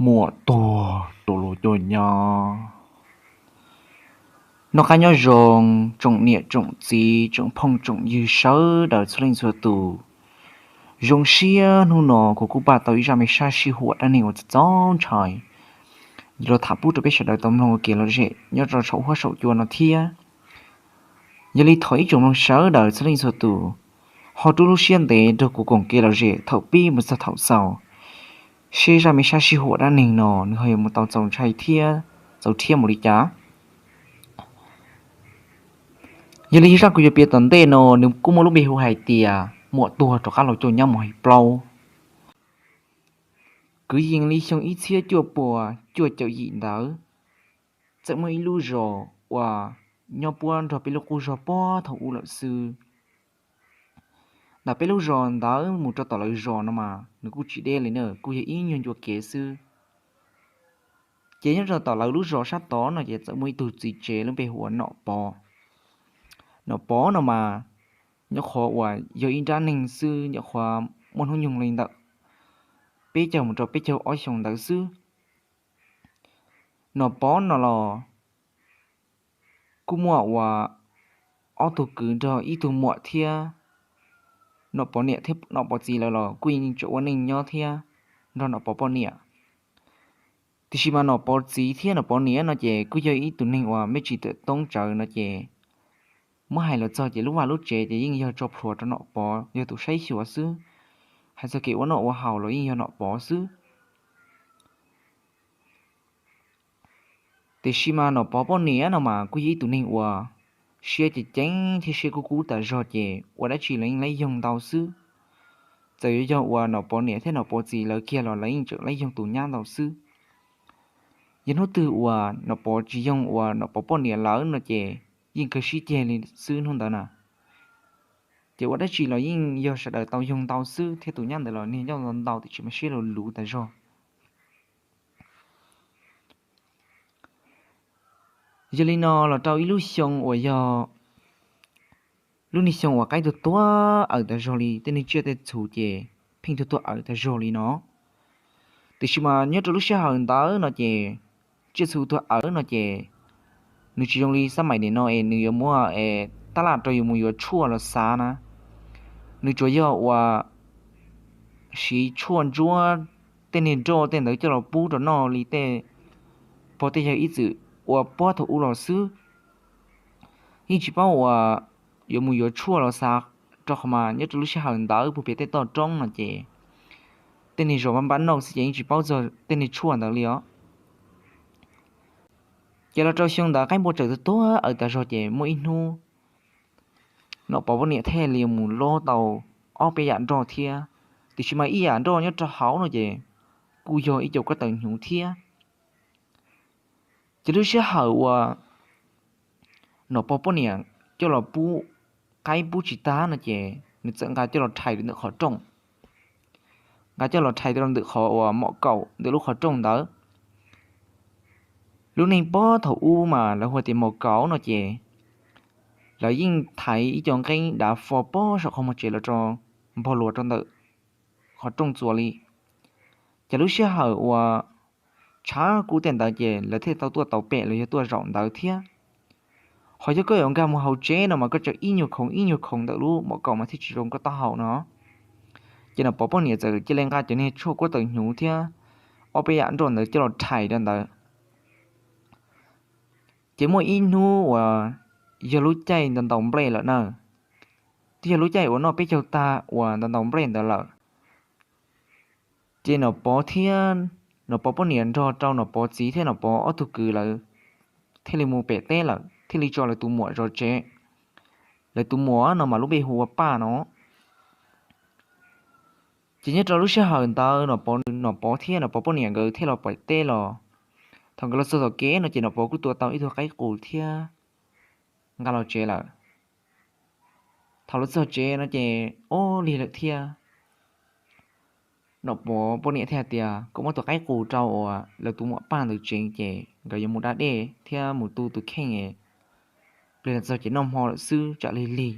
Muam tuag rau lub caij nyob. Noj qab nyob zoo, tsoom niam tsoom txiv tsoom phooj tsoom ywg sawv daws txhua leej txhua tus. Zoo siab hnub no kuv kuj npaj tau ib zaj me sab sij huam dab neeg uas txaus ntshai los tham pub rau peb sawv daws tau mloog ua kev lom zem nyob rau saum huab saum cua no thiab. Yog li thov ib tsoom mloog sawv daws txhua leej txhua tus ho rub lub siab ntev nrog kuv koom kev lom zem thaum pib mus txog thaum xaus, seb zaj me sab sij huam dab neeg no nws ho yuav mus tau txaus ntshai thiab txaus rhiab mus li cas. Yog li zaj kuv yuav piav tom ntej no nws kuj muaj lub npe hu hais tias muam tuag rov qab los caij nyob mus hais plaub. Kwv yees li xyoo ib txhiab cuaj puas cuaj caum yim ntawd, txawm muaj ib lub zos uas nyob puab nrog peb lub qub zog puag thaum ub lawm xwb. Ntawm peb lub zos ntawd mus rau tom lawv zos no mas nws kuj tsis deb li na, kuj yog ib nyuag ncua kev xwb. Ces nyob rau tom lawv lub zos sab tod no ces txawm muaj ib tug txiv tsev lub npe hu ua Nom Pov. Nom Pov no mas nyob qhov uas yog ib nrab neeg xwb, nyob qhov muaj hnub nyoog li ntawm peb caug mus rau peb caug ob xyoos ntawd xwb. Nom Pov no los kuj muaj uas ob tug kwv nrog ib tug muam thiab. Nom Pov niam thiab Nom Pov txiv lawv los kuj yeej tseem ua neej nyob thiab nrog Nom Pov poj niam. Tiam sis mas Nom Pov txiv thiab Nom Pov niam no ces kuj yog ib tug neeg uas me ntsis tawm toob tsawv no ces muab hais los txog ces lub vaj lub tsev ces yeej yog tso plhuav rau Nom Pov yog tus saib xyuas xwb. Hais txog kev ua noj ua haus los yeej yog Nom Pov xwb. Tiam sis mas Nom Pov poj niam no mas kuj yog ib tug neeg uas siab ceev ceev thiab siab kub kub tas zog ces ua dab tsi los yeej laib yoog ntau xwb. Txawm yuav yog uas Nom Pov niam thiab Nom Pov txiv lawv kiag los lawv yeej tseem laib yoog tus nyab ntau xwb. Yog hnub twg uas Nom Pov tsis yoog uas Nom Pov poj niam lawv no ces yeej kawg sib ceg li xwb hnub ntawd na. Ces ua dab tsi los yeej yog sawv daws tau yoog ntau xwb thiab tus nyab ntawd los niag ncauj ntau ntau tiam sis mas siab luv luv tas zog. Yog li no los rau ib lub xyoo uas yog lub niag xyoo uas qaib tuag tuag awm tas zog li, tej niag tsiaj tej txhu ces pheej tuag tuag awm tas zog li no. Tiam sis mas nyob rau lub sij hawm ntawd no ces tsiaj txhu tuag awm no ces nws tsis zoo li xab maim nim no es nws yuav muaj tab laj rau yuav mus yuav tshuaj los xav na. Nws tsuas yog uas siv tshuaj ntsuab tej niag nroj tej ntawd coj los pub rau noj li tej pog tej yawg ib txwm ua puag thaum ub los xwb. Yeej tsis paub uas yuav mus yuav tshuaj los xav, rau qhov mas nyob rau lub sij hawm ntawd puag pem tej toj roob no ces tej niag zos npab npab noj xwb ces yeej tsis paub txog tej niag tshuaj ntawd li os. Ces los rau xyoo ntawd qaib npua tseem tuag tuag awm tas zog ces muaj ib hnub Nom Pov poj niam thiaj li mus lob tau ob peb yam nroj thiab, tiam sis mas ib yam nroj nyob rau hauv no ces kuj yog ib co kuab taws hnyuv thiab. Ces lub sij hawm uas Nom Pov poj niam coj los pub qaib pub tsis tag no ces nws txawm nqa coj los rhais rau ntawm qhov rooj, nqa coj los rhais rau ntawm qhov uas mom kaum ntawm lub qhov rooj ntawd. Lub neej puag thaum ub mas lawv hu tias mom kaum no ces lawv yeej thaiv ib co nqeeb dav fo puag saum qhov muag tsev los rau npog luas rau ntawm qhov rooj txuas li. Ces lub sij hawm uas tshav kub tej ntawd ces lawv thiaj tau tuaj tau pem los yog tuaj zaum ntawd thiab. Ho yog koj yuav nkag mus hauv tsev no mas koj tseem ib nyuag khoov ib nyuag khoov ntawm lub mom kaum mas thiaj tsis zoo koj taub hau no. Ces Nom Pov poj niam txawm cia li nqa cov niag tshuaj kuab taws hnyuv thiab ob peb yam nroj ntawd coj los rhais rau ntawd. Ces muaj ib hnub uas yog lub caij ntaus ntaus nplej lawm na, twb yog lub caij uas noj peb caug tag uas ntaus ntaus nplej ntawd lawm. Ces Nom Pov thiab Nom Pov poj niam nrog rau Nom Pov txiv thiab Nom Pov ob tug kwv lawv thiaj li mus pem teb lawm, thiaj li tso lawv tus muam zov tsev. Lawv tus muam no mas lub npe hu ua Paj no. Ces nyob rau lub sij hawm ntawd Nom Pov thiab Nom Pov poj niam nkawd thiaj los pem teb los. Thaum nkawd los txog tom kev no ces Nom Pov kuj tua tau ib tug qaib qus thiab nqa los tsev lawm. Thaum los txog tsev no ces ob lig lawm thiab. Nom Pov poj niam thiaj hais tias kom muab tus qaib qus rau uas lawv tus muam Paj ntawd tsev ces nkawd yuav mus da dej thiab mus tu tus kheej, pliag los txog ces noj hmo lawm xwb tsam lig lig.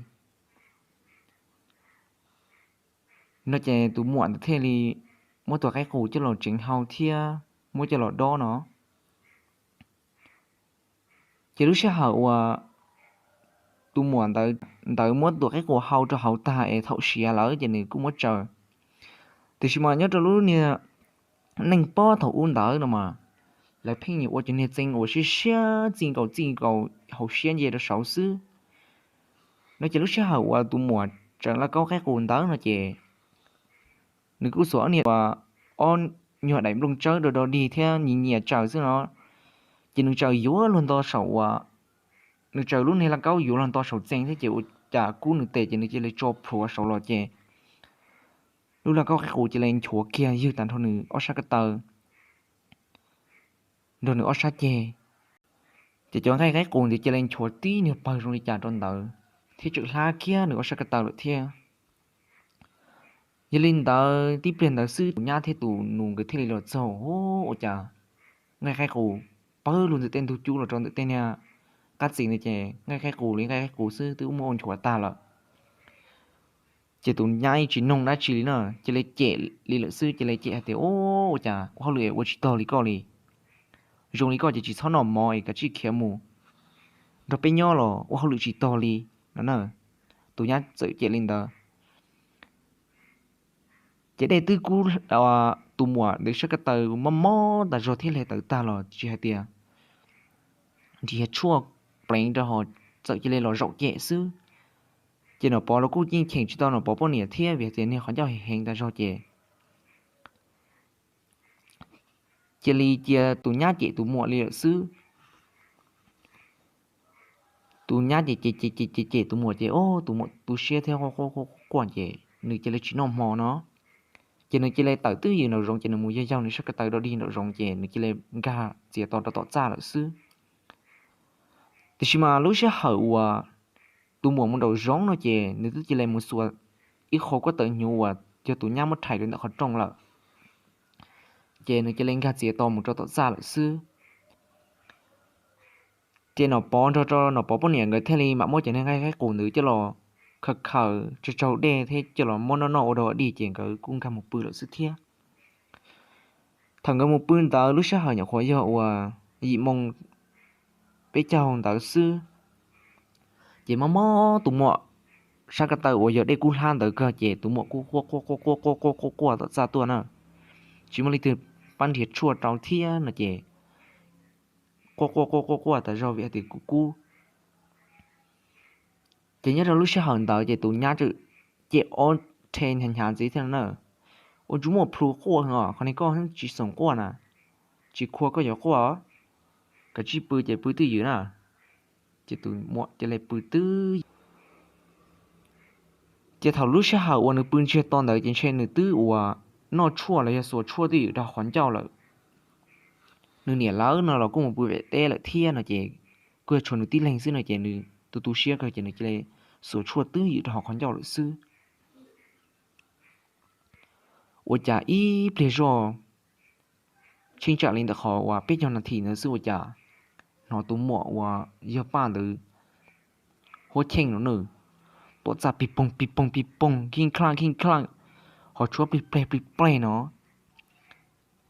No ces tus muam ntawd thiaj li muab tus qaib qus coj los tsev hau thiab muab coj los dob no. Ces lub sij hawm uas tus muam ntawd muab tus qaib qus hau rau hauv tag es thaum siav lawm ces nws kuj muab tsaws. Tiam sis mas nyob rau lub niag neej pob thaum ub ntawd no mas, lawv pheej yuav ua cov niag txee uas siab siab txij nkaus txij nkaus hauv siab nce rau saud xwb. No ces lub sij hawm uas tus muam tsaws lauj kaub qaib qus ntawd no ces nws kuj xuas ob niag uas ob nyuag daim nplooj tsawb do do dig thiab nyias nyias tsaws xwb no. Ces nws tsaws yuav luag nto saum uas, nws tsaws lub niag lauj kaub yuav luag nto saum txee thiab ces ua cas kub nws tes ces nws cia li tso plhuav saud los ces lub lauj kaub qaib qus cia li nchuav kiag ywg tag nrho nws ob sab ko taw nrog nws ob sab ceg. Ces cov nqaij qaib qus ntawd cia li nchuav tib niag pawg zoo li cas rau ntawd thiab tseem hlab kiag nws ob sab ko taw lawm thiab. Yog li ntawd tib pliag ntawd xwb tus nyab thiab tus nus nkawd thiaj li los txog, ua cas nqaij qaib qus pawg lug ntawm tej ntug cub los rau ntawm tej niag qab txis ntawd ces nqaij qaib qus li nqaij qaib qus xwb twb muab ua nchuav tag lawm. Ces tus nyab yeej tsis noog dab tsi li na, cia li cem li lawm xwb, cia li cem hais tias, Ua cas ua hauj lwm es ua tsis tog li koj li? Zoo li koj ces tsis txhob noj mov es kav tsij khiav mus nrog peb nyob los ua hauj lwm tsis tog li no na. Tus nyab txawm cem li ntawd. Ces dej twb kub, tus muam ntawd sab ko taw mob mob tas zog thiab hle tawv tag los tsis hais tias nrhiav tshuaj pleev rau hos txawm cia li los zaum cem xwb. Ces Nom Pov los kuj yeej cheem tsis tau Nom Pov poj niam thiab vim tias niag qhov ncauj heev heev tas zog ces cia li cia tus nyab cem tus muam li lawm xwb. Tus nyab ces cem cem cem cem tus muam ces tus muam tu siab thiab quaj quaj quaj ces nws cia li tsis noj hmo no. Ces nws cia li tawm twb ywm nraum zoov ces nws mus yaug yaug nws sab ko taw do dig nraum zoov ces nws cia li nkag txiav to rau tom txaj lawm xwb. Tiam sis mas lub sij hawm uas tus muam mus nraum zoov no ces nws twb cia li mus xuas ib qho kuab tawv hnyuv uas yog tus nyab muab rhais rau ntawm qhov rooj lawm, ces nws cia li nkag txiav to mus rau tom txaj lawm xwb. Ces Nom Pov nrog rau Nom Pov poj niam nkawd thiaj li mam muab cov niag nqaij qaib qus ntawd coj los khaws khaws tsaug tsaug dej thiab coj los muab noj noj ua dog dig ces nkawd kuj nkag mus pw lawm xwb thiab. Thaum nkawd mus pw ntawd lub sij hawm nyuam qhuav yog uas yim moo peb caug ntawd xwb, ces mob mob tus muam sab ko taw uas yog dej kub hlab ntawd kawg ces tus muam kuj quaj quaj quaj quaj quaj quaj quaj quaj tom txaj tuaj na. Tsis muaj leej twg pab nrhiav tshuaj rau thiab no ces quaj quaj quaj quaj quaj tas zog vim hais tias kuj kub. Ces nyob rau lub sij hawm ntawd ces tus nyab txawm cem ob rhe hnyav hnyav ntxiv thiab na, Ua ntsuj muaj plhus quaj os, qhov niag koj tsis xoom quaj na, tsis khua koj yuav quaj, kav tsij pw ces pw twj ywm na. Ces tus muam cia li pw twj ywm. Ces thaum lub sij hawm uas nws pw ntsiag to ntawd ces ntshe nws twb uas noj tshuaj los yog xuas tshuaj twj ywm rau qhov ncauj lawm. Nws niam lawv no los kuj mus pw vem teb lawm thiab no ces kuj yog tshuav nws tib leeg xwb no ces nws tu tu siab kawg ces nws cia li xuas tshuaj twj ywm rau hauv qhov ncauj lawm xwb. Ua cas ib pliag zoj tsheej tsam li ntawm qhov uas peb caug nas this ntawd xwb ua cas hnov tus muam uas yog Paj ntawd huab cheej no nws tuam txaj pig poog pig poog pig poog, khij khlaj khij khlaj, ho tshuab plig pleg plig pleg no.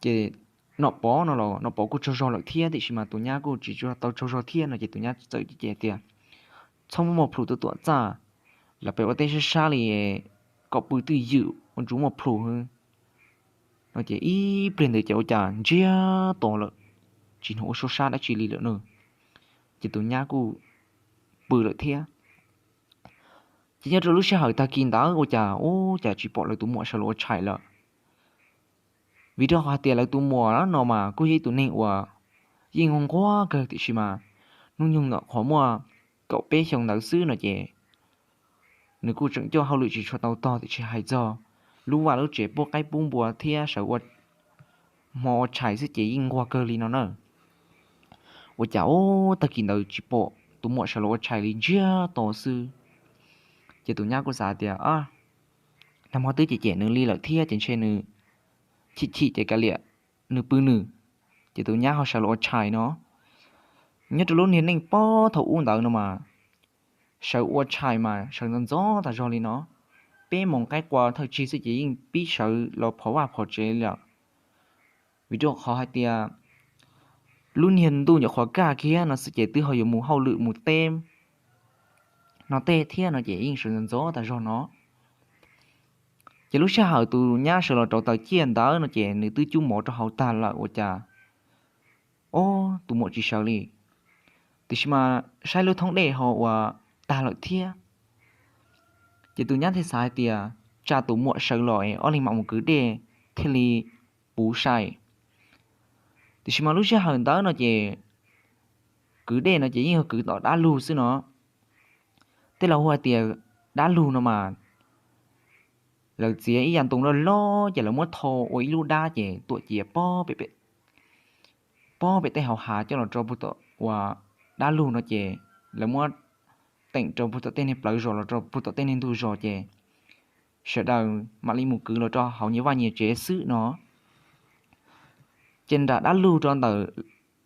Ces Nom Pov no los Nom Pov kuj tsaug zog lawm thiab tiam sis mas tus nyab kuj tsis tau tsaug zog thiab no ces tus nyab txawm cem tias, Txhob muaj muaj plhus tus tuam txaj, lawv pem ua teb sab sab li, kom pw twj ywm ua ntsuj muaj plhus no ces ib pliag ntawd ces ua cas ntsiag to lawm, tsis hnov ua suab sab dab tsi li lawm na. Ces tus nyab kuj pw lawm thiab. Ces nyob rau lub sij hawm tag kis ntawd ua cas ua cas tsis pom lawv tus muam sawv los ua tshais lawm. Vim rau qhov hais tias lawv tus muam no mas kuj yog ib tus neeg uas yeej nquag nquag kawg tiam sis mas hnub nyoog ntawm qhov muaj kaum peb xyoo ntawd xwb no ces nws kuj tseem coj hauj lwm tsis tshua tau tog tiam sis hais txog lub vaj lub tsev pub qaib pub npua thiab sawv ua hmo ua tshais xwb ces yeej nquag kawg li no na. Ua cas ua tag kis ntawd tsis pom tus muam sawv los ua tshais li ntsiag to xwb. Ces tus nyab kuj xav tias, nag hmo twb cem cem nws li lawm thiab ces ntshe nws chim chim ces kav liam nws pw nws. Ces tus nyab ho sawv los ua tshais no. Nyob rau lub niag neej pob thaum ub ntawd no mas sawv ua tshais mas sawv ntxov ntxov tas zog li no, peb moos qaib qua thawj tsig xwb ces yeej pib sawv los phov vaj phov tsev li lawm. Vim rau qhov hais tias lub niag ntuj nyuam qhuav kaj kiag no xwb ces twb ho yuav mus hauj lwm mus teb no tej thiab no ces yeej sawv ntxov ntxov tas zog no. Ces lub sij hawm tus nyab sawv los rauv taws ciaj ntawd no ces nws twb cub mov rau hauv tag lawm ua cas, ob, tus muam tsis sawv li, tiam sis mas saib lub thoob dej ho ua tag lawm thiab. Ces tus nyab thiaj xav hais tias tsam tus muam sawv los es ob leeg mam mus kwv dej thiaj li puv sai. Tiam sis mas lub sij hawm ntawd no ces kwv dej no ces yeej yog kwv tom dab lug xwb no. Tej laus hu hais tias dab lug no mas lawv txiav ib yav ntoo loj loj ces lawv muab tho ua ib lub dab ces tuam ciav pob pem tej hauv hav coj los rau puag tom uas dab lug no ces lawv muab teem rau puag tom tej niag plawv zos los rau puag tom tej niag ntug zos ces sawv daws mam li mus kwv los rau hauv nyias vaj nyias tsev xwb no. Ces nram dab lug rau ntawm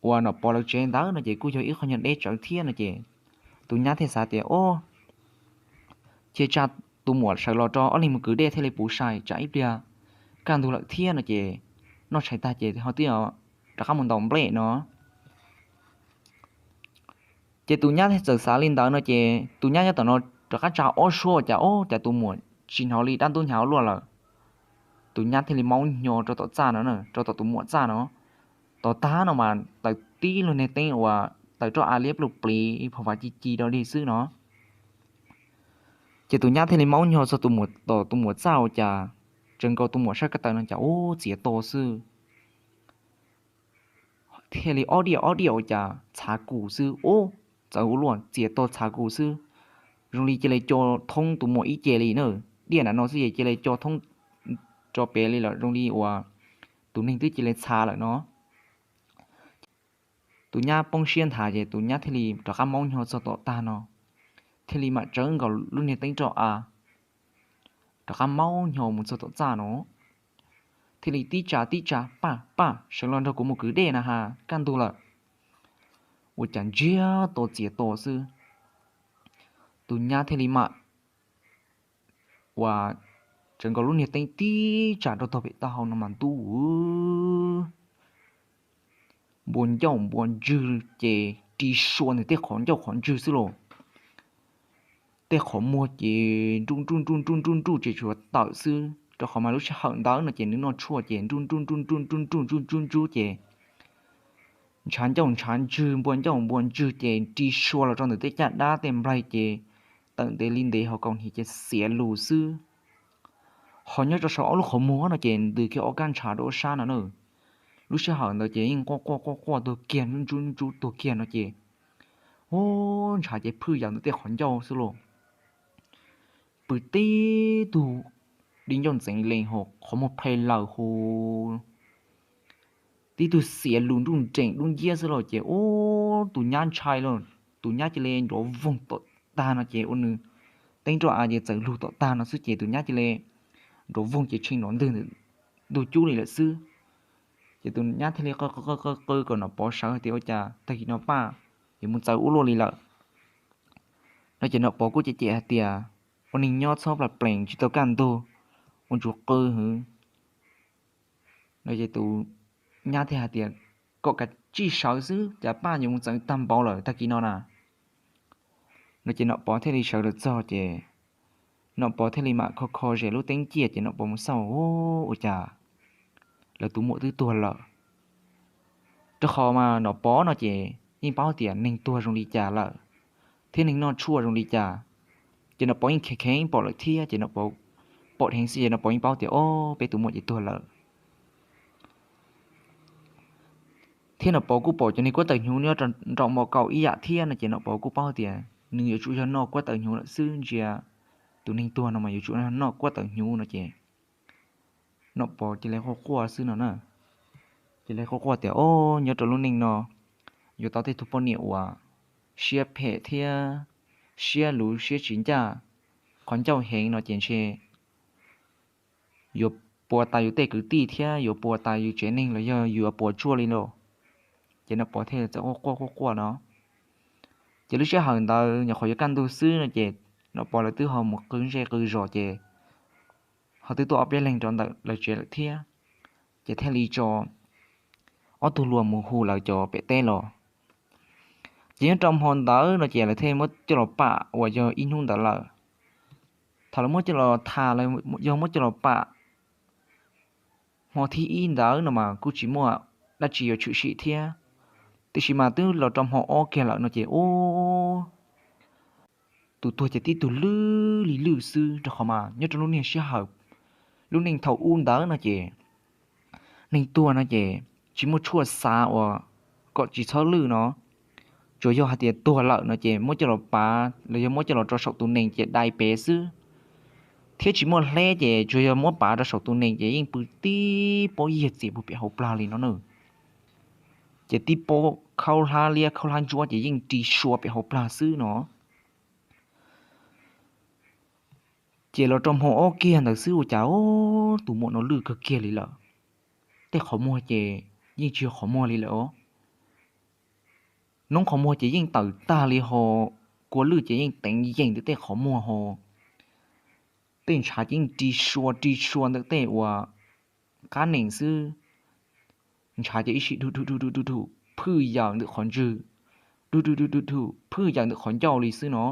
uas Nom Pov lawv tsev ntawd no ces kuj yog ib qho nyuag deb tsawv thiab no ces tus nyab thiaj xav tias, ob, cia tsam tus muam sawv los rau ob leeg mus kwv dej thiaj li puv sai, tsam ib pliag kaj ntug lawm thiab no ces noj tshais tag ces ho twb rov qab mus ntaus nplej no. Ces tus nyab thiaj txawm xav li ntawd no ces tus nyab nyob tom no rov qab tsa ob suab ua cas, ob, cas tus muam tsis hnov li, dab ntub hnyav ua luaj lawm. Tus nyab thiaj li maub hnyo rau tom txaj no, rau tom tus muam txaj no. Tom tag no mas taws tib lub niag teeb uas taws roj av liab pluj pliv phom vas ci ci rau dig xwb no. Ces tus nyab thiaj li maub hnyo txog tom tus muam txaj ua cas tseem nkaus tus muam sab ko taw no cas ub txiav to xwb. Thiaj li ob diaj ob diaj ua cas txhav kus xwb, ub, txawv ua luaj, txiav to txhav kus xwb. Zoo li cia li co thoob tus muam ib ce li na, diaj nram no xwb ces cia li co thoob rau pem li lawm, zoo li uas tus neeg twb cia li txhav lawm no. Tus nyab poob siab nthav ces tus nyab thiaj li rov qab maub hnyo txog tom tag no, thiaj li mam tsawv nkaus lub niag teeb roj av rov qab maub hnyo mus txog tom txaj no, thiaj li tib tsa tib tsa, paj paj, sawv los nrog kuv mus kwv dej na has, kaj ntug lawm. Ua cas ntsiag to txiav to xwb. Tus nyab thiaj li mam uas tseem nkaus lub niag teeb tib tsa rau tog pem taub hau no mas ntuj, npua ncauj npua ntswg ces ri sua ntawm tej qhov ncauj qhov ntswg xwb los. Tej qhov muag ces nruj nruj nruj nruj nruj nruj ces tsuas tawm xwb, rau qhov mas lub sij hawm ntawd no ces nws noj tshuaj ces nruj nruj nruj nruj nruj nruj nruj nruj nruj ces ntshav ncauj ntshav ntswg npua ncauj npua ntswg ces ri sua los rau ntawm tej caj dab tej nplaig ces tawm ntev li ntev ho kaus hniav ces xiav lus xwb. Ho nyob rau saum ob lub qhov muag no ces ntws kiag ob kab ntshav rau ob sab no na. Lub sij hawm ntawd ces yeej quaj quaj quaj quaj tuag kiag, ntsub ntsub tuag kiag no ces, ub, ntshav ces phwj yam ntawm tej qhov ncauj xwb lauj. Pw tib tug di ncauj ntxeev lees hos qhov muag plhe laws hos, tib tug xiav lus nruj nreem dub nciab xwb lauj. Ces ub, tus nyab ntshai lauj, tus nyab cia li nrov voog tom tag no ces ua nws teeb roj av ces txawm lug tom tag no xwb ces tus nyab cia li nrov voog ces tshee nrov ntwg ntug cub li lawm xwb. Ces tus nyab thiaj li qw qw kom Nom Pov sawv hais tias ua cas tag kis no Paj yuav mus txawv ua luaj li lawm no ces Nom Pov kuj cem cem hais tias ua neeg nyob txhob plas plees tsis tau kaj ntug, ua ntsuj qw hwv no ces tus nyab thiaj hais tias kom kav tsij sawv xwb, cas Paj yuav mus txawv tag npaum lawm tag kis no na no ces Nom Pov thiaj li sawv los txog ces Nom Pov thiaj li mam kho kho zes lub teeb ciaj ces Nom Pov mus xauj, ua cas lawv tus muam twb tuag lawm. Rau qhov mas Nom Pov no ces yeej paub tias neeg tuag zoo li cas lawm thiab neeg noj tshuaj zoo li cas, ces Nom Pov yeej kheev kheev pom lawm thiab ces Nom Pov pom dheev xwb ces Nom Pov yeej paub tias ob, peb tus muam ces tuag lawm. Thiab Nom Pov kuj pom cov niag kuab tawm hnyuv nyob rau nraum mos kaum ib yam thiab no ces Nom Pov kuj paub tias nws yuav tsum yog noj kuab tawm hnyuv lawm xwb, ntsia tus neeg tuag no mas yuav tsum noj kuab tawm hnyuv no ces Nom Pov cia li quaj quaj xwb no na. Cia li quaj quaj tias ob, nyob rau lub neej no yuav tau tej tug poj niam uas siab phem thiab siab luv siab tsis ncaj, qhov ncauj heev no ces ntshe yuav puas tas yus tej kwv tij thiab yuav puas tas yus tsev neeg los yog yuav puas tsuaj li lauj. Ces Nom Pov thiaj txawm quaj quaj quaj quaj no. Ces lub sij hawm ntawd nyuam qhuav yuav kaj ntug xwb no ces Nom Pov lawv twb ho mus qw zej qw zos ces ho twb tuaj ob peb leeg rau ntawm lawv tsev lawm thiab. Ces thiaj li tso ob tug luag mus hu lawv cov pem teb los. Ces nyob rau hmo ntawd no ces lawv thiaj muab coj los pam uas yog ib hnub ntawd lawm. Thaum lawv muab coj los tham, yog muab coj los pam hmo thib ib ntawd no mas kuj tsis muaj dab tsi yuav tshwm sim thiab. Tiam sis mas twb los rau hmo ob kiag lawm no ces ub, tus tuag ces tib tug lwj li lwj xwb, rau qhov mas nyob rau lub niag sij hawm, lub neej thaum ub ntawd no ces neeg tuag no ces tsis muaj tshuaj xav uas kom tsis txhob lwj no. Tsuas yog hais tias tuag lawm no ces muab coj los pav los yog muab coj los rau saum tus nees ces dai pem xwb, thiab tsis muaj hleb ces tsuas yog muab pav rau saum tus nees ces yeej pw tib pob yiag txias pem hauv plag li no na. Ces tib pob khaub hlab liab khaub hlab ntsuab ces yeej ri sua pem hauv plag xwb no. Ces los rau hmo ob kiag ntawd xwb ua cas tus muam no lwj kawg kiag li lawm. Tej qhov muag ces yeej tsis yog qhov muag li lawm os. Noob qhov muag ces yeej tawm tag li ho, kua lwj ces yeej teev yees ntawm tej qhov muag ho. Tej ntshav ces yeej ri sua ri sua ntawm tej uas qab nees xwb. Ntshav ces ib sij dhum dhum dhum dhum phwj yaws ntawm qhov ntswg, dhum dhum dhum dhum phwj yaws ntawm qhov ncauj li xwb no.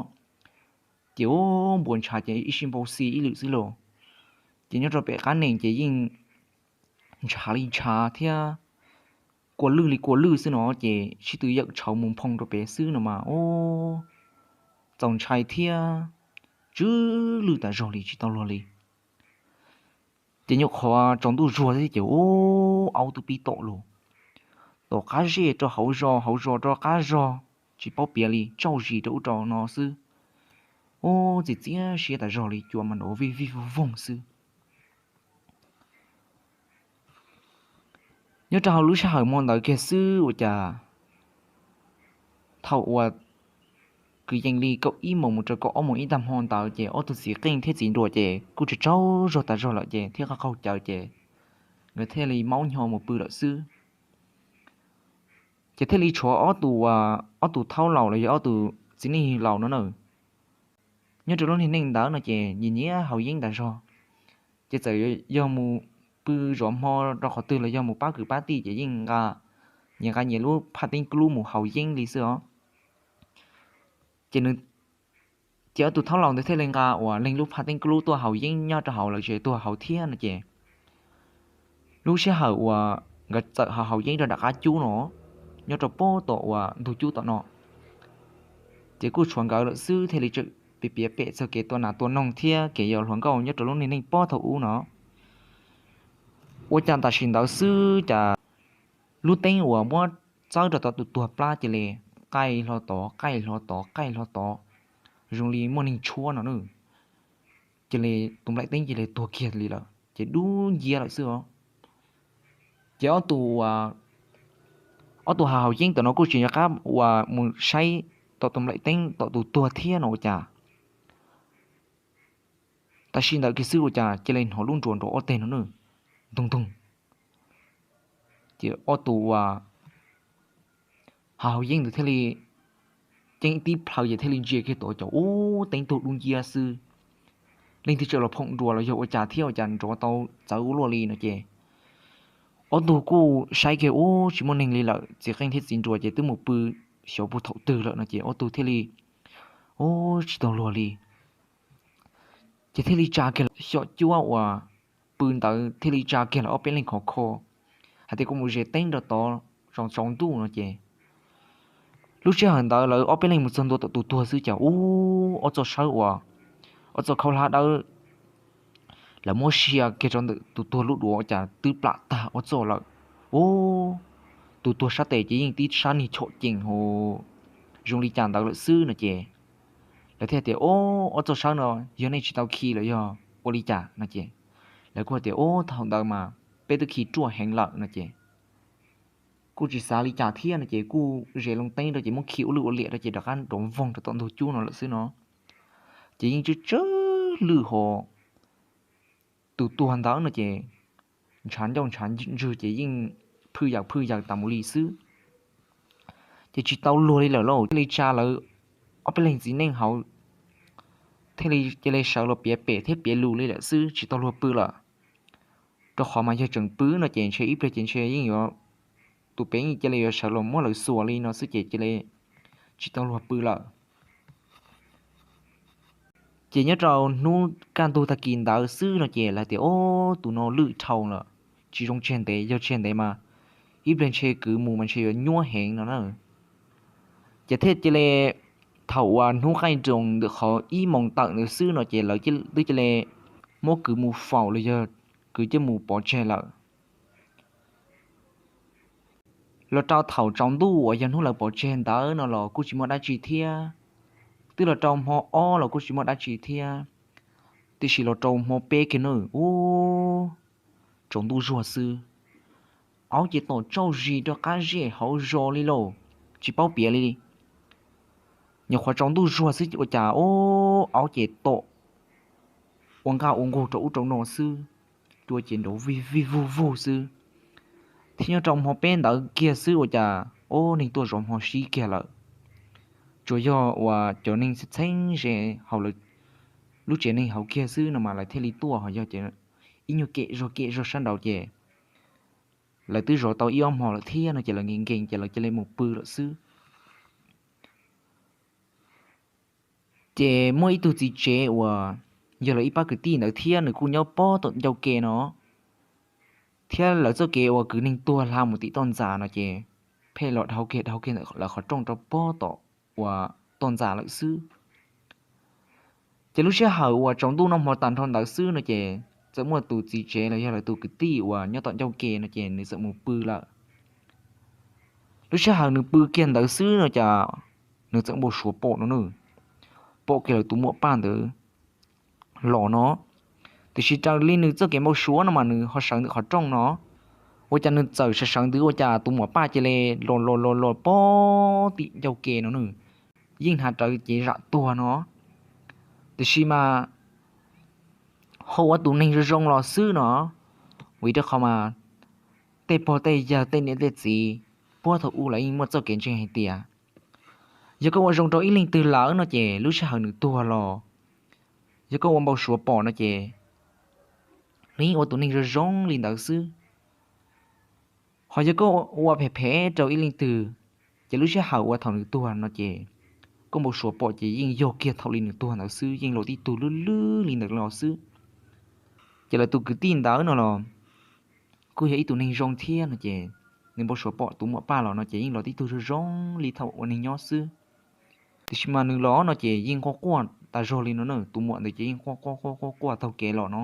Ces ub, npuas ntshav ces ib sij npau xi ib lwm xwb los. Ces nyob rau pem qab nees ces yeej ntshav li ntshav thiab kua lwj li kua lwj xwb no ces sib tw yawm tshauv mus nphoo rau pem xwb no mas ub, txaus ntshai thiab tsw lwj tas zog li tsis tau luag li. Ces nyuam qhuav tsaus ntuj zuag thiab ces ub, aub twb pib tom los, tom qab zej rau hauv zos, hauv zos rau qab zos, tsis paub piav li, tsaug zis rau ub rau no xwb. Ub, txiv txiab siab tas zog li, cua mas nrov vij vij voog voog xwb. Nyob rau hauv lub sij hawm hmo ntawd kiag xwb ua cas thaum uas kwv yees li kaum ib moos mus rau kaum ob moos ib tag hmo ntawd ces ob tug txiv qeej thiab txiv nruas ces kuj tsaug tsaug zog tas zog lawm ces thiaj qaug qaug cawv ces nkawd thiaj li maub nyo mus pw lawm xwb. Ces thiaj li tshuav ob tug, ob tug thaub laus los yog ob tug txiv neej laus no na. Nyob rau lub niag neej ntawd no ces nyiam nyiam haus yeeb tas zog. Ces txawm yog mus pw zov hmo rau qhov twg los yog mus pab kwv pab tij ces yeej nqa, nyias nqa nyias lub phaj teeb klub mus haus yeeb li xwb os. Ces nws, ces ob tug thaub laus ntawd thiaj li nqa uas leej lub phaj teeb klub tuaj haus yeeb nyob rau hauv lawv tsev tuag haus thiab no ces lub sij hawm uas nkawd txawm haus haus yeeb rau nram qab cub no, nyob rau pem tom uas ntug cub tom no, ces kuj tshuav nkawd lawm xwb thiaj li tseem piav piav pem txog kev tua nas tua noog thiab kev yos hluas nkauj nyob rau lub niag neej pob thaum ub no. Ua cas tam sim ntawd xwb cas lub teeb uas muab txawb rau tom tus tuag plab cia li qaij hlo tod qaij hlo tod qaij hlo tod, zoo li muaj neeg tshuab no na. Cia li tus nplaim teeb cia li tuag kiag li lawm ces dub nciab lawm xwb os. Ces ob tug, ob tug haus haus yeeb tom no kuj tsis nco qab uas mus saib tom tus nplaim teeb tom tus tuag thiab no ua cas tam sim ntawd kiag xwb ua cas cia li hnov lub nruas nrov ob teg no na, ntoog ntoog. Ces ob tug uas haus haus yeeb ntawd thiaj li ceeb tib plhaw ces thiaj li ntsia kiag tod cas ub, teeb tuag dub nciab xwb. Leej twg tseem los phoom nruas los yog ua cas thiab ua cas nrov tau txawv ua luaj li no ces ob tug kuj saib kiag ub tsis muaj neeg li lawm, txiv qeej thiab txiv nruas ces twb mus pw xyov puag thaum twg lawm no ces ob tug thiaj li, ub, tsis tau luag li. Ces thiaj li tsa kiag xyom cuab uas pw ntawd thiaj li tsa kiag lawv ob peb leeg khov kho hais tias kom mus zes teeb rau tod, tsaus ntuj no ces lub sij hawm ntawd lawv ob peb leeg mus txog ntua tom tus tuag xwb cas ub, ob txoj sawb uas, ob txoj khaub hlab dawb lawv muab sia kiag rau ntawm tus tuag lub duav cas twb plam tag ob txoj lawm. Ub, tus tuag sab tes ces yeej tib sab niag chom cees ho zoo li cas ntawd lawm xwb no ces lawv thiaj tias, Ob, ob txoj sawb no yog nej tsis tau khi los yog ua li cas no ces lawv kuj hais tias, Ub, thaum ntawd mas peb twb khi ruaj heev lawm no ces kuj tsis xav li cas thiab no ces kuj zes loo teeb rau ces muab khi ua lwj ua liam rau ces rov qab nrov voog rau tom ntug cub no lawm xwb no. Ces yeej tsw tsw lwj ho tus tuag ntawd no ces ntshav ncauj ntshav ntswg ces yeej phwj yaws phwj yaws tas mus li xwb. Ces tsis tau luag li lawm lauj, thiaj li tsa lawv ob peb leeg txiv neej hauv thiaj li cia li sawv los piav pem thiab piav lus li lawm xwb, tsis tau luag pw lawm. Rau qhov mas yog tseem pw no ces ntshe ib pliag ces ntshe yeej yuav tus pem cia li yuav sawv los muab lawv xuas li no xwb ces cia li tsis tau luag pw lawm. Ces nyob rau hnub kaj ntug tag kis ntawd xwb no ces lawv tias, Ob, tus no lwj dhau lawm, tsis zoo tseg ntev, yog tseg ntev mas ib pliag ntshe kwv mus mas ntshe yuav nyuaj heev no na. Ces thiaj cia li, thaum uas hnub qaij nroos ntawm qhov ib moos tawm ntawd xwb no ces lawv twb cia li muab kwv mus faus los yog kwv coj mus pov tseg lawm. Los rau thaum tsaus ntuj uas yog hnub lawv pov tseg ntawd no los kuj tsis muaj dab tsi thiab, twb los rau hmo ob los kuj tsis muaj dab tsi thiab, tiam sis los rau hmo peb kiag na, ub, tsaus ntuj zuag xwb, aub ces tom tsauj zis rau qab zej hauv zos li lauj, tsis paub piav li. Nyuam qhuav tsaus ntuj zuag xwb ua cas, ub, aub ces tom ua nqaj ua nqug rau ub rau no xwb, cua ces nrov vij vij vug vug xwb. Thiab nyob rau hmo peb ntawd kiag xwb ua cas, ub, neeg tuaj zov hmo sib kiag lawm. Tsuas yog uas cov neeg txheeb ze hauv lub tsev neeg hauv kiag xwb no mas lawv thiaj li tuaj, ho yog ces ib nyuag kem zog kem zog sab nraud ces lawv twb zov tau ib ob hmo lawm thiab no ces lawv nkees nkees ces lawv cia li mus pw lawm xwb. Ces muaj ib tug txiv tsev uas yog lawv ib pab kwv tij ntawd thiab nws kuj nyob pob tom ncauj ke no, thiab lawv txoj kev uas kwv neeg tuag hla mus tim toj ntxas no ces pheej los dhau kiag dhau kiag ntawm lawv qhov rooj rau pob tom uas toj ntxas lawm xwb. Ces lub sij hawm uas tsaus ntuj noj hmo tag nrho ntawd xwb no ces txawm muaj tus txiv tsev los yog lawv tus kwv tij uas nyob tom ncauj ke no ces nws txawm mus pw lawm. Lub sij hawm nws pw kiag ntawd xwb no cas nws txawm npau suav pom no nws, pom kiag lawv tus muam Paj ntawd los no. Tiam sis raws li nws txoj kev npau suav no mas nws ho sawv ntawm qhov rooj no, ua cas nws txawm sawv sawv ntawd ua cas tus muam Paj cia li los los los los pob tim ncauj ke no nws, yeej hnav rawv cev zam tuag no. Tiam sis mas ho ua tus neeg zoo zoo los xwb no, vim rau qhov mas tej pog tej yawg tej niam tej txiv puag thaum ub lawv yeej muaj txoj kev ntseeg hais tias yog koj ua zoo rau ib leej twg lawm no ces lub sij hawm nws tuag los, yog koj ua npau suav pom no ces nws yeej ua tus neeg zoo zoo li ntawd xwb. Ho yog koj ua phem phem rau ib leej twg, ces lub sij hawm uas thaum nws tuag no ces koj npau suav pom ces yeej yog kiag thaum li nws tuag ntawd xwb, yeej los tib tug lwj lwj li ntawd los xwb. Ces lawv tus kwv tij ntawd no los kuj yog ib tug neeg zoo thiab no ces nws npau suav pom tus muam Paj los no ces yeej los tib tug zoo zoo li thaum ua neeg nyob xwb. Tiam sis mas nws los no ces yeej quaj quaj tas zog li no na, tus muam ntawd ces yeej quaj quaj quaj quaj quaj taug kev los no.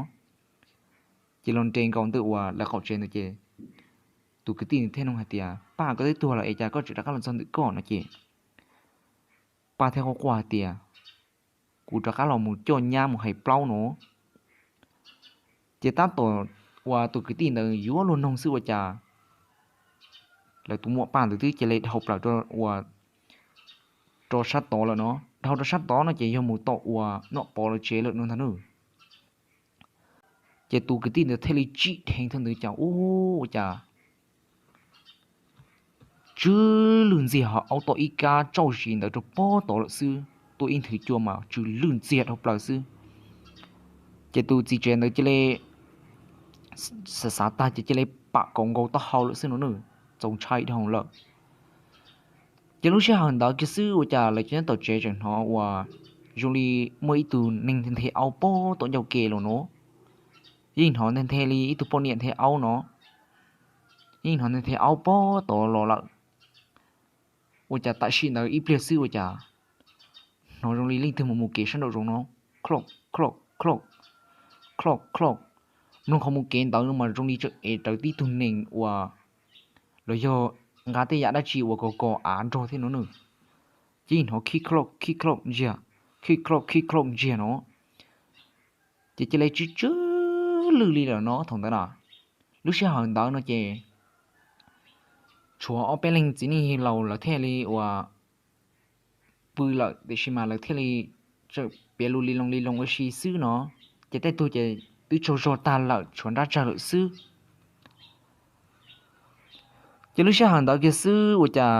Ces los nres nkaus ntawm uas lawv qaum tsev ntawd ces tus kwv tij nws thiaj nug hais tias, Paj, koj twb tuag lawm es cas koj tseem rov qab los txog ntawm koj no ces Paj thiaj quaj quaj hais tias, Kuv rov qab los mus coj nyab mus hais plaub no. Ces tab tom uas tus kwv tij ntawd yuav luag noog xwb ua cas lawv tus muam Paj ntawd twb cia li dhau plaws rau uas rau sab tod lawm no, dhau rau sab tod no ces yog mus tom uas Nom Pov lawv tsev lawm no ntag nawb. Ces tus kwv tij ntawd thiaj li tsim dheev thaum ntawd cas ub ua cas tsw lwj ntxiag, ho aub tom ib kab tsauj zis ntawd rau pob tod lawm xwb, tuaj ib nthwv cua mas tsw lwj ntxiag dhau plaws xwb. Ces tus txiv tsev ntawd cia li xav xav tag ces cia li pam kaus nkaus taub hau lawm xwb no nawb, txaus ntshai dhau lawm. Ces lub sij hawm ntawd kiag xwb ua cas lawv cov nyob tom tsev tseem hnov uas zoo li muaj ib tug neeg nthe nthe aub pob tom ncauj ke los no, yeej hnov nthe nthe li ib tug poj niam nthe aub no, yeej hnov nthe nthe aub pob tod los lawm. Ua cas tam sim ntawd ib pliag xwb ua cas hnov zoo li leej twg mus mus kev sab nraum zoov no, clock clock clock, clock clock. Mloog qhov mus kev ntawd no mas zoo li tseem ev rawv tib tug nees uas los yog nqa tej yam dab tsi uas kos kos av nrog thiab no nawb. Ces yeej hnov khib clock khib clock ntsiag, khib clock khib clock ntsiag no. Ces cia li tsw tsw lwj li lawm no thaum ntawd na. Lub sij hawm ntawd no ces tshuav ob peb leeg txiv neej laus lawv thiaj li uas pw lawm, tiam sis mas lawv thiaj li tseem piav lus li loo li loo ua si xwb no. Ces tej tug ces twb tsaug zog tag lawm tshuav nrab tsawg lawm xwb. Ces lub sij hawm ntawd kiag xwb ua cas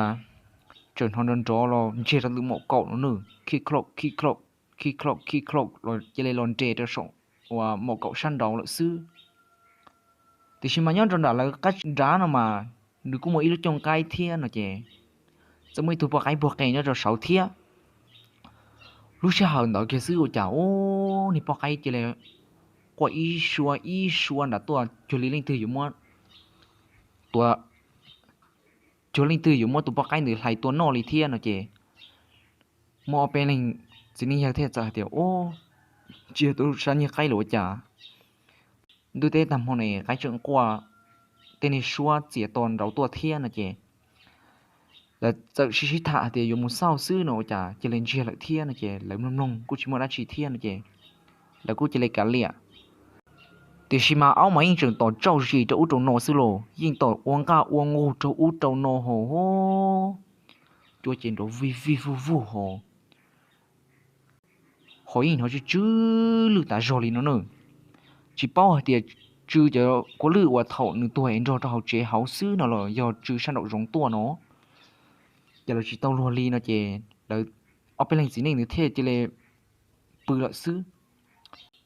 tseem hnov nrov nrov los ntsiag rau ntawm mom kaum no nawb, khib clock khib clock, khib clock khib clock los cia li los nres rau saum uas mom kaum sab nraud lawm xwb. Tiam sis mas nyob rau nram lawv qab nrad no mas nws kuj muaj ib lub cooj qaib thiab no ces txawm muaj ib tug poj qaib puag qe nyob rau saud thiab. Lub sij hawm ntawd kiag xwb ua cas ub, niag poj qaib cia li quaj ib suab ib suab nram tuaj cuag li leej twg yuav muab tua, cuag leej twg yuav muab tus poj qaib ntawd hlais tua noj li thiab no ces muaj ob peb leeg txiv neej yawg thiaj txawm hais tias, Ub, tsis yog tus sab niag qaib los ua cas ntuj teb tag hmo ne qaib tseem quaj tej niag suab txias to nraud tuaj thiab no ces lawv txawm sib sib tham hais tias yuav mus xauj xwb no ua cas cia li ntsiag lawm thiab no ces lawv mloog mloog kuj tsis muaj dab tsi thiab no ces lawv kuj cia li kav liam. Tiam sis mas aub mas yeej tseem tos tsauj zis rau ub rau no xwb los yeej tos ua nqaj ua nqug rau ub rau no ho, cua ces nrov vij vij vug vug ho, ho yeej hnov tsw tsw lwj tas zog li no na. Tsis paub hais tias tsw cov kua lwj uas thaum nws tuag es nrog rau hauv tsev hauv xwb no los yog tsw sab nraum zoov tuaj no. Ces lawv tsis tau luag li no ces lawv ob peb leeg txiv neej ntawd thiaj cia li pw lawm xwb.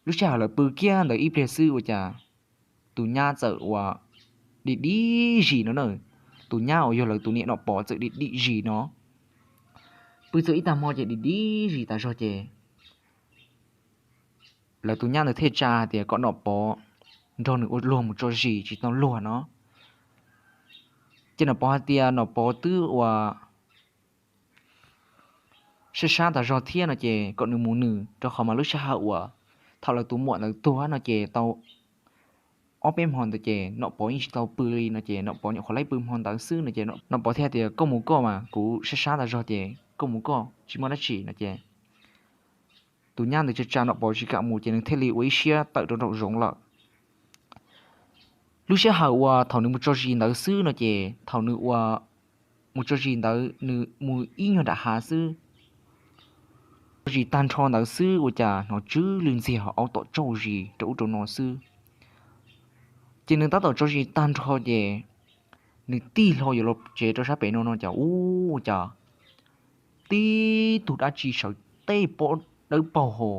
Lub sij hawm lawv pw kiag ntawd ib pliag xwb ua cas tus nyab txawm ua dim dim zis no na. Tus nyab uas yog lawv tus niam Nom Pov txawm dim dim zis no. Pw txog ib tag hmo ces dim dim zis tas zog ces lawv tus nyab ntawd thiaj tsa hais tias kom Nom Pov nrog nws ua luag mus tso zis tsis tau luag no. Ces Nom Pov hais tias Nom Pov twb ua sab sab tas zog thiab no ces kom nws mus nws, rau qhov mas lub sij hawm uas thaum lawv tus muam ntawd tuag no ces tau ob peb hmo ntawd ces Nom Pov yeej tsis tau pw li no ces Nom Pov nyuam qhuav laib pw hmo ntawd xwb no ces Nom Pov thiaj tias, Koj mus koj mas, kuv sab sab tas zog ces koj mus koj, tsis muaj dab tsi no ces tus nyab ntawd tsa tsa Nom Pov tsis kam mus ces nws thiaj li ua ib siab tawm rau nraum zoov lawm. Lub sij hawm uas thaum nws mus tso zis ntawd xwb no ces thaum nws ua mus tso zis ntawd nws mus ib nyuag nram hav xwb. Tso zis tag nrho ntawd xwb ua cas hnov tsw lwj ntxiag ho aub tom tsauj zis rau ub rau no xwb. Ces nws tab tom tso zis tag nrho ces nws tig hlo yuav los tsev rau sab pem no no cas ub, ua cas tib tug dab tsi sawv tej pob dawb paug ho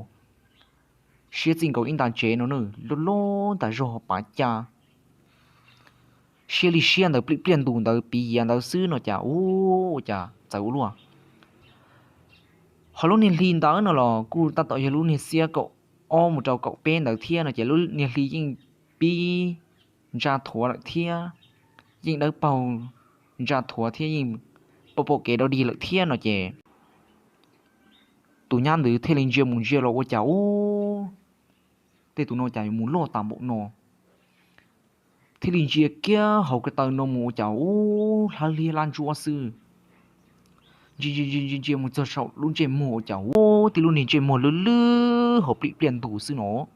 siab txij nkaus ib nta tsev no na, loj loj tas zog pav ca siab li siab ntawd plim pliaj ntus ntawd piv yiav ntawd xwb no cas ub, ua cas txawv ua luaj. Ho lub niag hli ntawd no los kuj tab tom yog lub niag xiab kaum ob mus rau kaum peb ntawd thiab no ces lub niag hli yeej pib ntsa thuav lawm thiab, yeej dawb paug ntsa thuav thiab yeej pom pom kev dog dig lawm thiab no ces tus nyab ntawd thiaj li ntsia mus ntsia los ua cas ub, tej tus no cas yuav mus loj tas npaum no. Thiaj li ntsia kiag hauv ko taw no mus ua cas ub, hlab liab lab ntsuab xwb. Ntsia ntsia ntsia mus txog saum lub ntsej muag ua cas ub, tib lub niag ntsej muag lwj lwj ho plim pliaj ntus xwb no.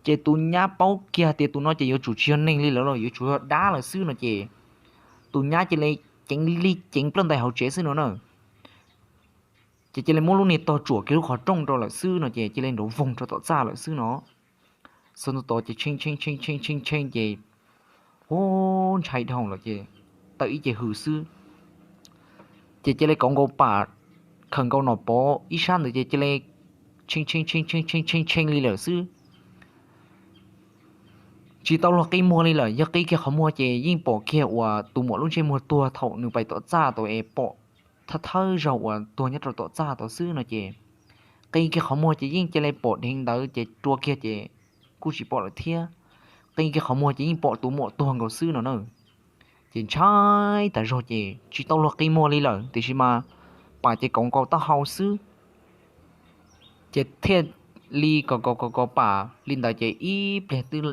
Ces tus nyab paub kiag tias tus no ces yuav tsum tsis yog neeg li lawm los yuav tsum yog dab lawm xwb no ces tus nyab cia li ceev li ceev plaub ntais hauv tsev xwb no na. Ces cia li muab lub niag tog tsuam kiag lub qhov rooj rau lawm xwb no ces cia li nrov voog rau tom txaj lawm xwb no. Xov ntawd ces tshee tshee tshee tshee tshee ces ub, ntshai dhau lawm ces tawm ib ce hws xwb. Ces cia li kauv nkaus pam, khawm nkaus Nom Pov ib sab ntawd ces cia li tshee tshee tshee tshee tshee tshee li lawm xwb. Tsis tau luag qi muag li lawm, yog qi kiag qhov muag ces yeej pom kiag uas tus muam lub ntsej muag tuag thaum nws pais tom txaj tau es pom thawj thawj zaug uas tuag nyob rau tom txaj tau xwb no ces qi kiag qhov muag ces yeej cia li pom dheev ntawd ces rua kiag ces kuj tsis pom lawm thiab. Qi kiag qhov muag ces yeej pom tus muam tuag nkaus xwb no na. Ces ntshai tas zog ces tsis tau luag qi muag li lawm tiam sis mas pam ces kauv nkaus taub hau xwb. Ces thiaj li kauv kauv kauv kauv pam li ntawd ces ib pliag twb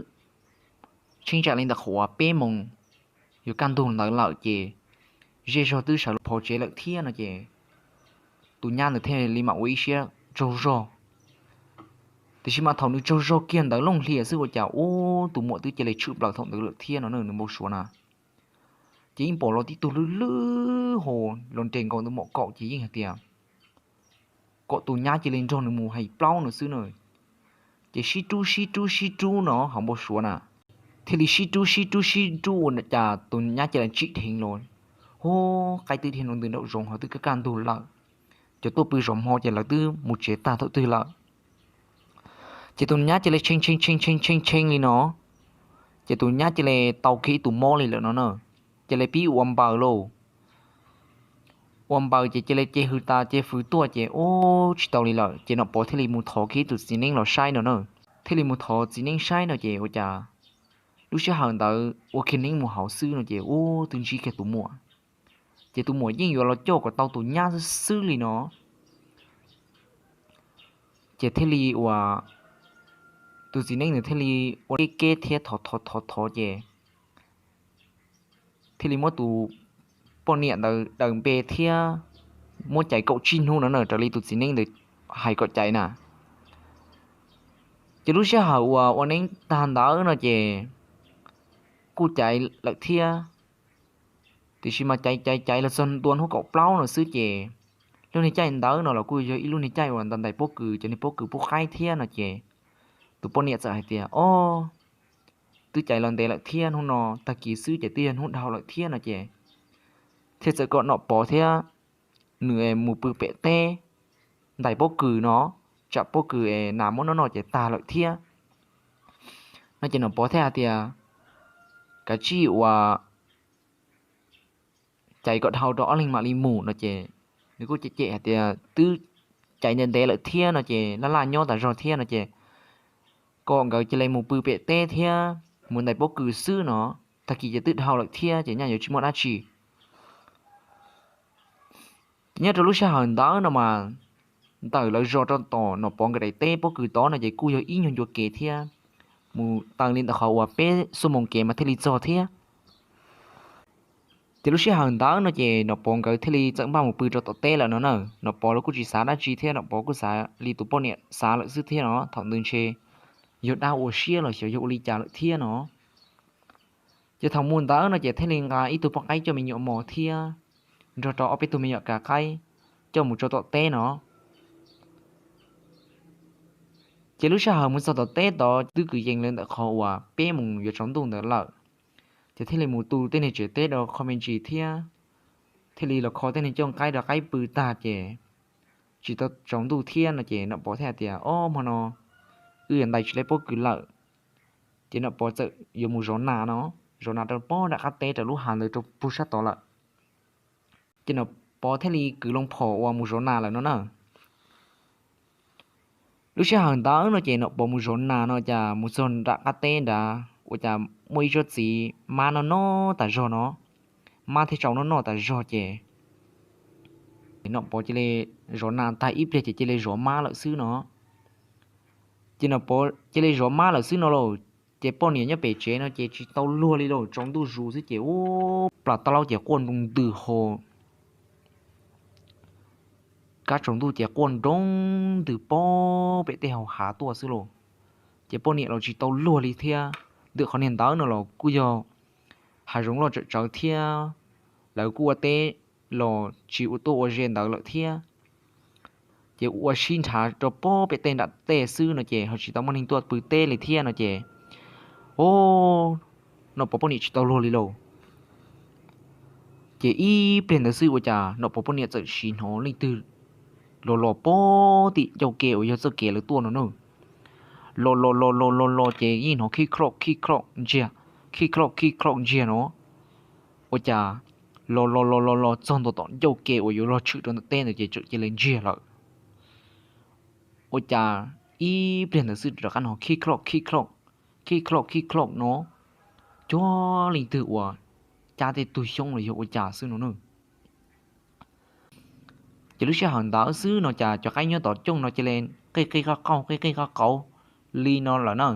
tsheej tsam li ntawm qhuav peb moos yuav kaj ntug ntawd lawm ces zej zog twb sawv los phov tsev lawm thiab no ces tus nyab ntawd thiaj li mam ua ib siab tsaug zog. Tiam sis mas thaum nws tsaug zog kiag ntawd looj hlias xwb ua cas ub, tus muam twb cia li tshwm plaws thaum ntawd lawm thiab no na, nws npau suav na. Ces yeej pom los tib tug lwj lwj ho los nres nkaus ntawm mom kaum ces yeej hais tias kom tus nyab cia li nrog nws mus hais plaub no xwb na. Ces sib rub sib rub sib rub no ho npau suav na, thiaj li sib rub sib rub sib rub ua cas tus nyab cia li tsim dheev los. Hu, qaib twb dhia nroo ntws nraum zoov ho twb kaj kaj ntug lawm, cov tuaj pw zov hmo ces lawv twb mus tsev tag thaum twg lawm. Ces tus nyab cia li tshee tshee tshee tshee tshee tshee li no, ces tus nyab cia li tau kiag ib tus mob li lawm no na. cia li pib ua npaws lauj. Ua npaws ces cia li ces hws tas ces fws tuaj ces ub tsis tau li lawm ces Nom Pov thiaj li mus thov kiag ib tus txiv neeb los saib no na. Thiaj li mus thov txiv neeb saib no ces ua cas lub sij hawm ntawd ua kiag neeb mus hauv xwb no ces ub twb ntsib kiag tus muam. Ces tus muam yeej yuav los coj kom tau tus nyab xwb xwb li no. Ces thiaj li uas tus txiv neeb nws thiaj li ua keb keb thiab thov thov thov thov ces thiaj li muab tus poj niam ntawd daws npe thiab muab caiv kaum tsib hnub no na raws li tus txiv neeb ntawd hais kom caiv na. Ces lub sij hawm uas ua neeb tag ntawd no ces kuj caiv lawm thiab. Tiam sis mas caiv caiv caiv los txog ntua hnub kaum plaub no xwb ces lub niag caij ntawd no los kuj yog ib lub niag caij uas ntais ntais pob kws cov niag pob kws pub qaib thiab no ces tus poj niam txawm hais tias, Ob, twb caiv los ntev lawm thiab, hnub no tag kis xwb ces twb yog hnub dhau lawm thiab no ces thiaj txawm kom Nom Pov thiab nws mus pw pem teb ntais pob kws no, tsam pob kws es nas muab noj noj ces tag lawm thiab no ces Nom Pov thiaj hais tias, Kav tsij uas caiv kom dhau rau ob leeg mam li mus no ces nws kuj cem cem hais tias twb caiv ntev ntev lawm thiab no ces laj laj nyob tas zog thiab no ces kom nkawd cia li mus pw pem teb thiab mus ntais pob kws xwb no, tag kis ces twb dhau lawm thiab ces nyaj yuav tsis muaj dab tsi. Ces nyob rau lub sij hawm ntawd no mas ntawm lawv zos rau tom Nom Pov nkawd daim teb pob kws tod no ces kuj yog ib nyuag ncua kev thiab, mus taw li ntawm qhov uas peb xuab moos kev mas thiaj li txog thiab. Ces lub sij hawm ntawd no ces Nom Pov nkawd thiaj li txawm npaj mus pw rau tom teb lawm no na. Nom Pov los kuj tsis xav dab tsi thiab, Nom Pov kuj xav li tus poj niam xav lawm xwb thiab no, thaum ntawd ntshe yog dab ua siab los xyov yog ua li cas lawm thiab no. Ces thaum mus ntawd no ces thiaj li nqa ib tug poj qaib coj me nyuam mos thiab nrog rau ob peb tug me nyuam kav qaib coj mus rau tom teb no. Ces lub sij hawm mus txog tom teb tod twb kwv yees li ntawm qhov uas peb moos yuav tsaus ntuj ntawd lawm, ces thiaj li mus tu tej niag tsev teb rau kho me ntsis thiab thiaj li los kho tej niag cooj qaib rau qaib pw tag ces tsis tau tsaus ntuj thiab no ces Nom Pov thiaj hais tias, Ob, hmo no wb yuav ntais tsis tau pob kws lawm. Ces Nom Pov txawm yuav mus zov nas no, zov nas rau pob nram qab teb rau lub hav ntawd rau pug sab tod lawm. Ces Nom Pov thiaj li kwv loo phom uas mus zov nas lawm no na. Lub sij hawm ntawd no ces Nom Pov mus zov nas no cas mus txog nram qab teb nrad ua cas muaj ib tsob txiv mab noj noj tas zog no, mab thiab tsau noj noj tas zog ces Nom Pov cia li zov nas tag ib pliag ces cia li zov mab lawm xwb no. Ces Nom Pov cia li zov mab lawm xwb no lauj, ces poj niam nyob pem tsev no ces tsis tau luag li lauj, tsaus ntuj zus xwb ces ub plas tab laub ces quaj nroo ntws ho kab tsaus ntuj ces quaj nroo ntws pob pem tej hauv hav tuaj xwb lauj. Ces poj niam los tsis tau luag li thiab, ntawm qhov niag ntawd no los kuj yog hav zoov loj tsawm tsawv thiab, lawv kuj ua teb los tsis ua tuaj ua ze ntawd lawm thiab. Ces ua sib nrhav rau pob pem tej nram tej xwb no ces ho tsis tau muaj neeg tuaj pw teb li thiab no ces, o, Nom Pov poj niam tsis tau luag li lauj. Ces ib pliag ntawd xwb ua cas Nom Pov poj niam txawm sim hnov leej twg los los pob tim ncauj ke uas yog txoj kev lawv tuaj no na. Los los los los los los ces yeej hnov khib khlauj khib khlauj ntsiag, khib khlauj khib khlauj ntsiag no. Ua cas los los los los los txog ntua tom ncauj ke uas yuav luag tshwm rau ntawm teb ntawd ces txawm cia li ntsiag lawm. Ua cas ib pliag ntawd xwb rov qab hnov khib khlauj khib khlauj, khib khlauj khib khlauj no, cuag leej twg uas cab tej tug xyoob los yog ua cas xwb no na. Ces lub sij hawm ntawd xwb no cas cov qaib nyob tom cooj no cia li qij qij qauj qauj qij qij qauj qauj li no lawm na.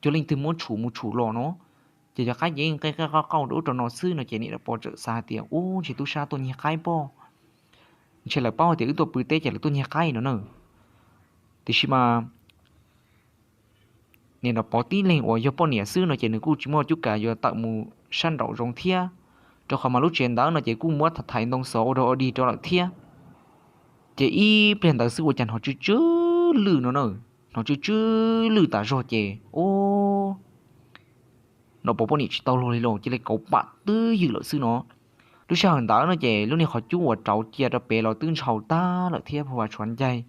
Cuag leej twg muab tshum mus tshum los no, ces cov qaib ces qij qij qauj qauj rau ub rau no xwb no ces niam Nom Pov txawm xav hais tias, ub, ntshe tub sab tuaj nyiag qaib pob, ntshe lawv paub hais tias wb tuaj pw teb ces lawv tuaj nyiag qaib no na. Tiam sis mas niam Nom Pov tib leeg uas yog poj niam xwb no ces nws kuj tsis muaj cuab kav yuav tawm mus sab nraum zoov thiab, rau qhov mas lub tsev ntawd no ces kuj muab thaiv ntoo xov ua dog ua dig rau lawm thiab. Ces ib pliag ntawd xwb ua cas hnov tsw tsw lwj no na, hnov tsw tsw lwj tas zog ces, o, Nom Pov poj niam tsis tau luag li los cia li kauv pam twb ywm lawm xwb no. Lub sij hawm ntawd no ces lub niag qhov cub uas rauv cia rau pem los twb ntshaus tag lawm thiab, pha vas tshuav ncaig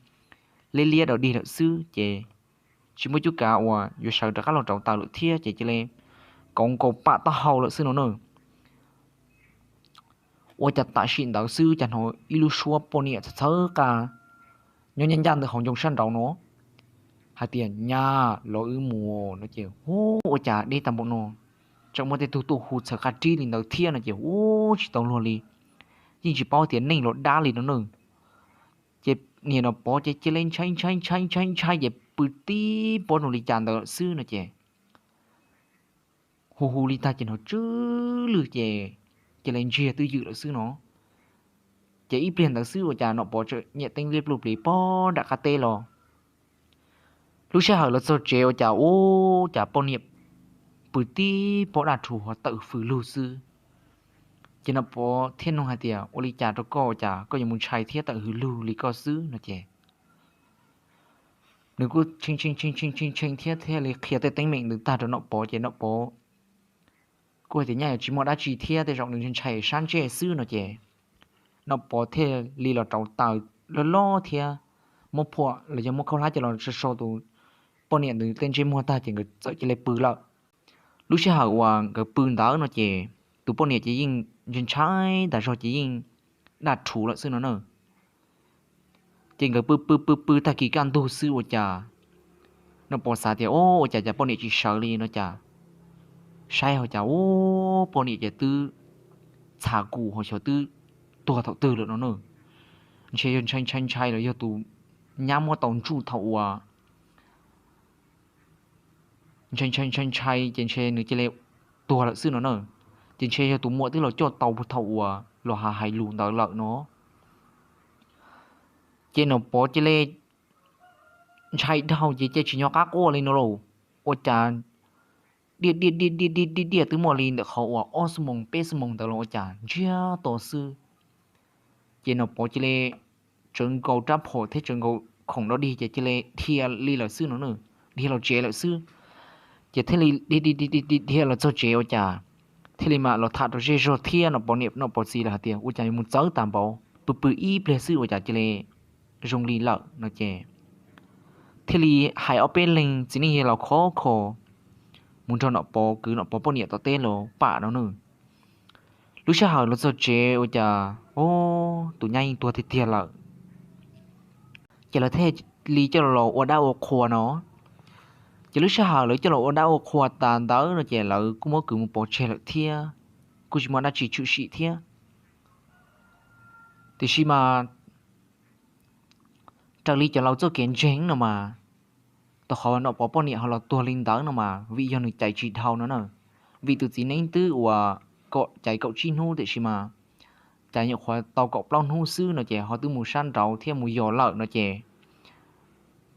liab liab dog dig lawm xwb ces tsis muaj cuab kav uas yuav sawv rov qab los rauv taws lawm thiab ces cia li kauv nkaus pam taub hau lawm xwb no na. Ua cas tam sim ntawd xwb cas hnov ib lub suab poj niam txhawv txhawv qa nyob ncaj ncaj ntawm hauv ncoo sab nraud no hais tias, Nyab, los wb mus no ces, Ua cas deb tag npaum no, tseem muaj tej tug tuaj hu txhawv qa rib li ntawd thiab no ces, Ua tsis tau luag li, yeej tsis paub tias neeg los dab li no na. Ces niam Nom Pov ces cia li ntshai ntshai ntshai ntshai ntshai ces pw tib pob zoo li cas ntawd lawm xwb no ces, hu hu li tag ces hnov tsw lwj ces cia li ntsiag twj ywm lawm xwb no. Ces ib pliag ntawd xwb ua cas Nom Pov txawm nyem teeb liab pluj plis pob nram qab teb los. Lub sij hawm los txog tsev ua cas ua cas poj niam pw tib pob daj rhuv ho tawm hws lug xwb. Ces Nom Pov thiaj nug hais tias, Ua li cas rau koj ua cas koj yuav mus ntshai thiab tawm hws lug li koj xwb no ces nws kuj tshee tshee tshee tshee tshee thiab thiaj li qhia tej teeb meem ntawd tag rau Nom Pov ces Nom Pov kuj hais tias nyaj yuav tsis muaj dab tsi thiab tej zaum nws ntshai sab ntsej xwb no ces Nom Pov thiaj li los rauv taws loj loj thiab muab phuam los yog muab khaub hlab coj los so so tus poj niam ntawd tej ntsej muag tag ces nkawd txawm cia li pw lawm. Lub sij hawm uas nkawd pw ntawd no ces tus poj niam ces yeej ntshai ntshai tas zog ces yeej daj rhuv lawm xwb no na. Ces nkawd pw pw pw pw tag kis kaj ntug xwb ua cas Nom Pov xav tias, O, ua cas cas poj niam tsis sawv li no cas, saib ho cas, u, poj niam ces twb txha kus ho xyov twb tuag thaum twg lawm no na. Ntshe yog ntshai ntshai ntshai los yog tus nyab muab tau ntsuj thaum uas ntshai ntshai ntshai ntshai ces ntshe nws cia li tuag lawm xwb no na. Ces ntshe yog tus muam twb los coj tau thaum uas los hais hais lus ntawd lawm no. Ces Nom Pov cia li ntshai dhau ces cia tsis nco qab quaj li no lauj. Ua cas diaj diaj diaj diaj diaj diaj twb muaj li ntawm qhov uas ob xuab moos peb xuab moos ntawd los ua cas ntsiag to xwb. Ces Nom Pov cia li tsawv nkaus rab phom thiab tsawv nkaus khoom dog dig ces cia li dhia li lawm xwb no na, dhia los tsev lawm xwb. Ces thiaj li dhia los txog tsev ua cas thiaj li mam los tham rau zej zog thiab Nom Pov niam Nom Pov txiv lawv hais tias, Ua cas yuav mus txawv tag npaum, pw pw ib pliag xwb ua cas cia li zoo li lawm no ces thiaj li hais ob peb leeg txiv neej yawg laus khov kho mus nrog Nom Pov kwv Nom Pov poj niam tom teb los pam no na. Lub sij hawm los txog tsev ua cas, o, tus nyab yeej tuag tiag tiag lawm. Ces lawv thiaj li coj los ua dab ua qhua no. Ces lub sij hawm lawv coj los ua dab ua qhua tas ntawd no ces lawv kuj muab kwv mus pov tseg lawm thiab, kuj tsis muaj dab tsi tshwm sim thiab. Tiam sis mas raws li cov laus txoj kev ntseeg no mas, tau qhov Nom Pov poj niam ho los tuag li ntawd no mas vim yog nws cais tsis dhau no na. Vim tus txiv neeb twb uas kom cais kaum tsib hnub tiam sis mas cais nyuam qhuav tau kaum plaub hnub xwb no ces ho twb mus sab nraud thiab mus yos lawm no ces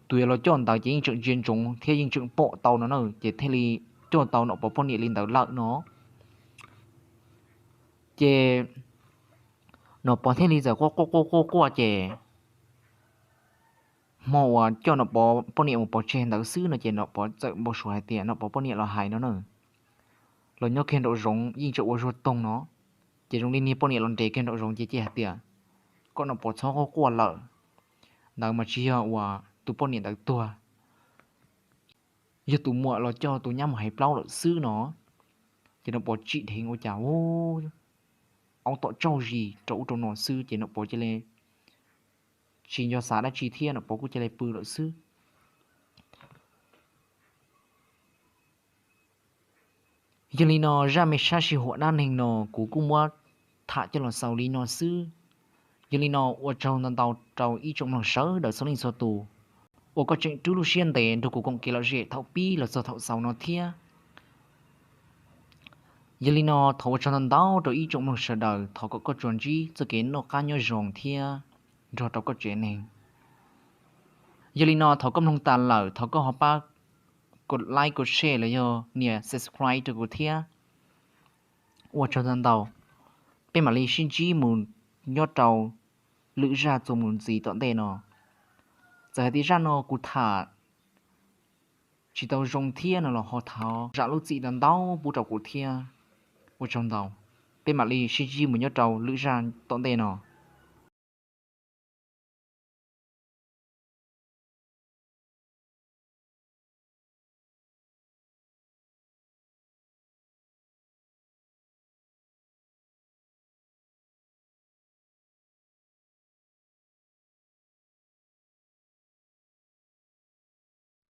tus yuav los coj ntawd ces yeej tseem ntsia ntsoov thiab yeej tseem pom tau no na, ces thiaj li coj tau Nom Pov poj niam li ntawd lawm no. Ces Nom Pov thiaj li txawm quaj quaj quaj quaj quaj ces hmo uas coj Nom Pov poj niam mus pov tseg ntawd xwb no ces Nom Pov txawm npau suav hais tias Nom Pov poj niam los hais no na, los nyob kiag nraum zoov yeej tseem ua zuag toog no. Ces zoo li niag poj niam los nres kiag nraum zoov ces cia hais tias, Koj Nom Pov txhob quaj quaj lawm, ntawd mas tsis yog uas tus poj niam ntawd tuag, yog tus muam los coj tus nyab mus hais plaub lawm xwb no. Ces Nom Pov tsim dheev ua cas, u, aub tom tsauj zis rau ub rau no xwb ces Nom Pov cia li tsis nco xav dab tsi thiab Nom Pov kuj cia li pw lawm xwb. Yog li no zaj me sab sij huam dab neeg no kuv kuj muab tham coj los xaus li no xwb. Yog li no ua tsaug ntau ntau rau ib tsoom mloog sawv daws txhua leej txhua tus uas koj tseem rub lub siab ntev nrog kuv koom kev lom zem thaum pib los txog thaum xaus no thiab. Yog li no thov ua tsaug ntau ntau rau ib tsoom mloog sawv daws, thov kom koj tsuas ntsib txoj kev noj qab nyob zoo thiab nrog rau koj tsev neeg. Yog li no thov koj mloog tas lawm thov koj ho pab kov like kov share los yog nias subscribe rau kuv thiab. Ua tsaug ntau ntau, peb mam li sib ntsib mus nyob rau lwm zaj txuas mus ntxiv tom ntej no. Txawm hais tias zaj no kuv tham tsis tau zoo thiab no los ho thov zam lub txim ntau ntau pub rau kuv thiab. Ua tsaug ntau, peb mam li sib ntsib mus nyob rau lwm zaj tom ntej no.